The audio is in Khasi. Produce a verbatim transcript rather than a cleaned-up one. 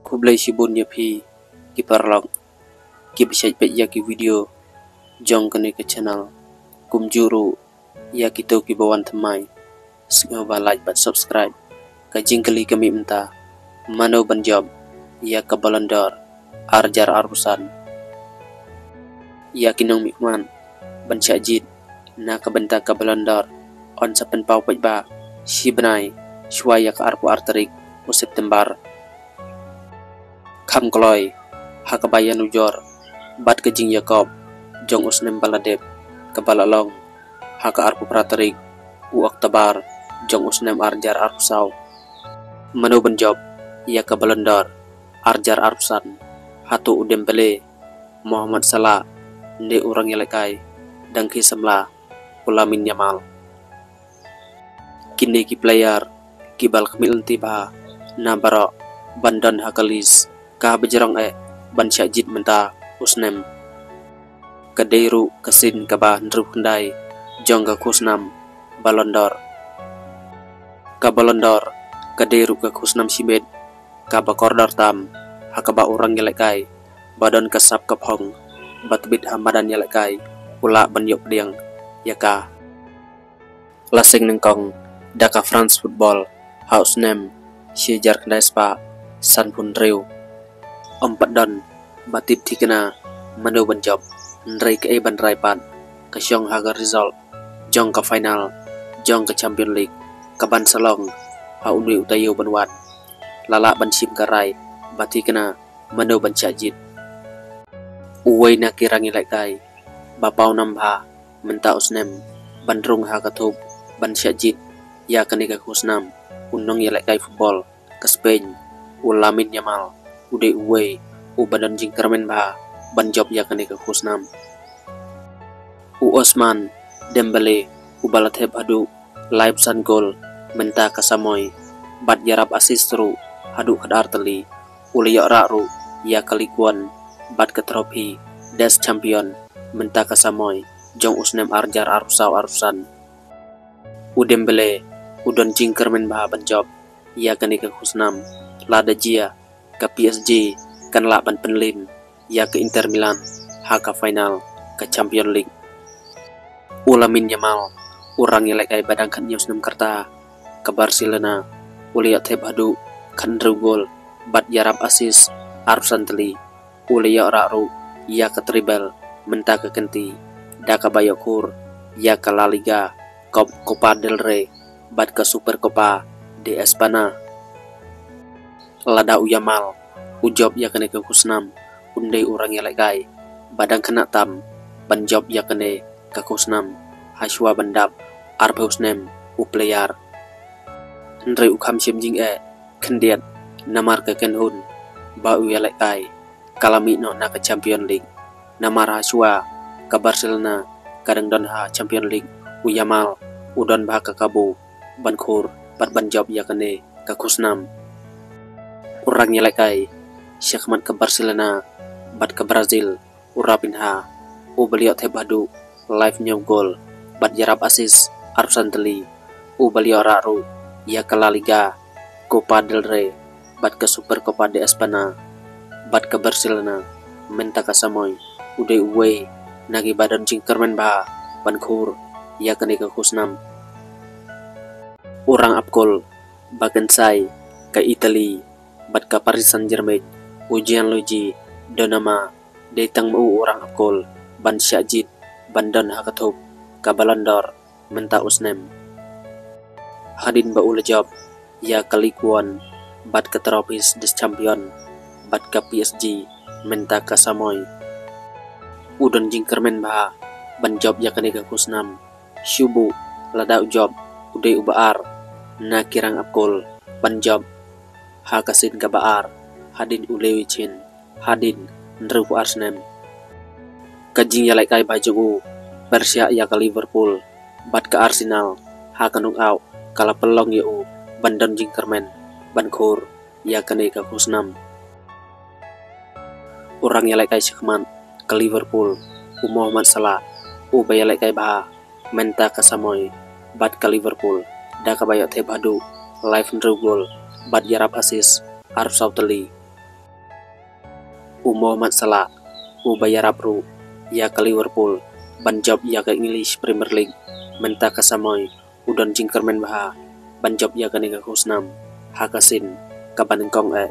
Khublei shibun ïa phi ki paralok kiba shait peit ïa ki video jong kane ka channel. Kumjuh ruh ïa kito kiba wan thymmai, sngewbha like bad subscribe. Ka jingkylli ka mih mynta, mano ban jop ïa ka Ballon d'Or ar hajar arphew san? Ïa ki nongmihkhmat ban shah jied na ka bynta ka Ballon d'Or yn sa pynpaw paidbah shi bnai shuwa ïa ka arphew ar tarik u September. Kham kloi ha kaba ïanujor bad ka jingïakop jong u snem ba la dep kaba la long ha ka arphew phra tarik u October jong u snem ar hajar arphew saw. Mano ban jop ïa ka Ballon d'Or ar hajar arphew san? Hato u Dembele, Mohamed Salah, ne u rangïalehkai dang khie samla u Lamine Yamal? Kine ki player kiba la khmih lynti bha na baroh ban don ha ka list kaba jrong eh ban shah jied mynta u snem. Ka dei ruh ka sien kaba hynriew khyndai jong ka khusnam Ballon d'Or. Ka Ballon d'Or ka dei ruh ka khusnam shimet kaba kordor tam, ha kaba u rangïalehkai ba don ka sap ka phong ba tbit ha madan ïalehkai u lah ban ïoh pdiang ïa ka. La seng nyngkong da ka France Football ha u snem shi hajar khyndai spah sanphew hynriew. Ym pat don ba tip thikna mano ban jop, hynrei kaei ban rai pat, ka shong ha ka result jong ka final jong ka Champions League kaban sa long ha une u taïew ban wan. La lah ban shim ka rai ba thikna mano ban shah jied. Uwei na ki rangïalehkai ba paw nam bha mynta u snem ban rung ha ka thup ban shah jied ïa kane ka khusnam, u nongïalehkai football ka Spain u Lamine Yamal u dei uwei uba don jingkyrmen bha ban jop ïa kane ka khusnam. U Ousmane Dembele uba la thep haduh laiphew san gol mynta ka samoi bad ïarap assist ruh haduh khatar tylli, u la ïoh rah ruh ïa ka Ligue One bad ka trophy des Champions mynta ka samoi jong u snem ar hajar arphew saw arphew san. U Dembele u don jingkyrmen bha ban jop ïa kane ka khusnam, lada jia ka P S G kan lah ban pynliem ïa ka Inter Milan ha ka final ka Champions League. U Lamine Yamal, u rangïalehkai ba dang khathynñiew snem ka rta ka Barcelona, u la ïoh thep haduh khathynriew gol bad ïarap assist arphew san tylli. U la ïoh rah ruh ïa ka treble mynta ka kynti da kaba ïoh khur ïa ka La Liga, Cop-, Copa del Rey bad ka Supercopa de España. Lada u Yamal u jop ïa kane ka khusnam, un dei u rangïalehkai ba dang khynnah tam ban jop ïa kane ka khusnam, hashuwa ban dap arphew snem u player. Hynrei u kham shim jingeh khyndiat namar ka kynhun ba u ïalehkai ka la mih noh na ka Champions League. Namar hashuwa ka Barcelona ka dang don ha Champions League, u Yamal u don bha ka kabu ban khur bad ban jop ïa kane ka khusnam. U rangïalehkai shakhmat ka Barcelona bad ka Brazil, u Raphinha, uba la ïoh thep haduh laiphew hynñiew gol bad ïarap assist arphew san tylli, uba la ïoh rah ruh ïa ka La Liga, Copa del Rey bad ka Supercopa de España bad ka Barcelona mynta ka samoi, u dei uwei na kiba don jingkyrmen bha ban khur ïa kane ka khusnam. U rangap kol ba kynsai ka Italy bad ka Paris Saint-Germain, u Gianluigi Donnarumma, dei tang ma u u rangap kol ban shah jied ban don ha ka thup ka Ballon d'Or mynta u snem. Hadien ba u la jop ïa ka Ligue One bad ka trophy des Champions bad ka P S G mynta ka samoi, u don jingkyrmen bha ban jop ïa kane ka khusnam. Shu buh lada u jop, u dei uba ar na ki rangap kol ban jop ha ka sien kaba ar hadien u Leroy Sane hadien hynriewphew ar snem. Ka jingïalehkai ba jong u pyrshah ïa ka Liverpool bad ka Arsenal ha ka knockout ka la pynlong ïa u ban don jingkyrmen ban khur ïa kane ka khusnam. U rangïalehkai shakhmat ka Liverpool, u Mohamed Salah, uba ïalehkai bha mynta ka samoi bad ka Liverpool da kaba ïoh thep haduh laiphew hynriew gol bad ïarap assist arphew saw tylli. u Mohamed Salah, uba ïarap ruh ïa ka Liverpool ban jop ïa ka English Premier League. Mynta ka samoi u don jingkyrmen bha ban jop ïa kane ka khusnam ha ka sien kaba nyngkong eh.